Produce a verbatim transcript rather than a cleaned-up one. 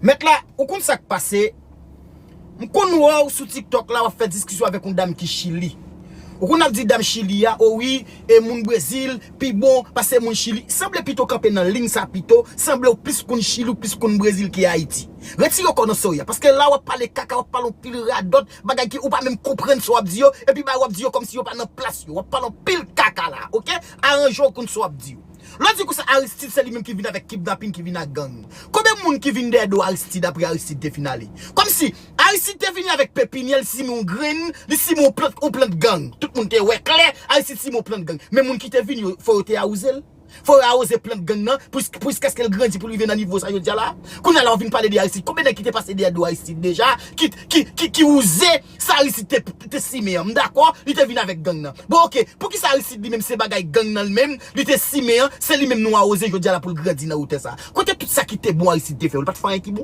Mèt la, ou konn sa k pase? M konn wè w sou TikTok la, w ap fè diskisyon avèk yon dam ki Chili. Ou konn ap di dam Chili a, o wi, e moun Brezil pi bon pase moun Chili. Sanble pito kanpe nan liy sa pito, sanble w plis konn Chili, w plis konn Brezil ke Ayiti. Retire kò nan sa w ye a, paske la w ap pale kaka, w ap pale yon pil radòt, bagay ki ou pa menm konprann sa w ap di yo, epi bagay w ap di yo kòmsi yo pa nan plas yo. W ap pale yon pil kaka la, oke? Aranje w konn sa w ap di yo. Lè w di konsa Aristide se li menm ki vin avèk kidnapin, ki vin ak gang. Konbyen moun ki vin dèyè do Aristide apre Aristide te fin ale? Kòmsi Aristide te vini avèk pepinyè, li simen yon grenn, li simen yon plant, yon plant gang. Tout moun te wè klè, Aristide simen yon plant gang. Men moun ki te vini yo, fò yo te awoze l. Fò yo awoze plant gang nan, pou, pou jiskaske l grandi pou l rive nan nivo sa jodi a la. Kounye a la, w vin pale de Aristide. Konbyen nèg ki te pase dèyè do Aristide deja, ki, ki, ki, ki wouze sa Aristide te, te simen an? M dakò, li te vin avèk gang nan. Bon, oke, poukisa Aristide li menm se bagay gang nan li menm, li te simen an, se li menm nou awoze jodi a la pou l grandi nan wotè sa? Kote tout sa ki te bon Aristide te fè yo? Li pa t fè anyen ki bon.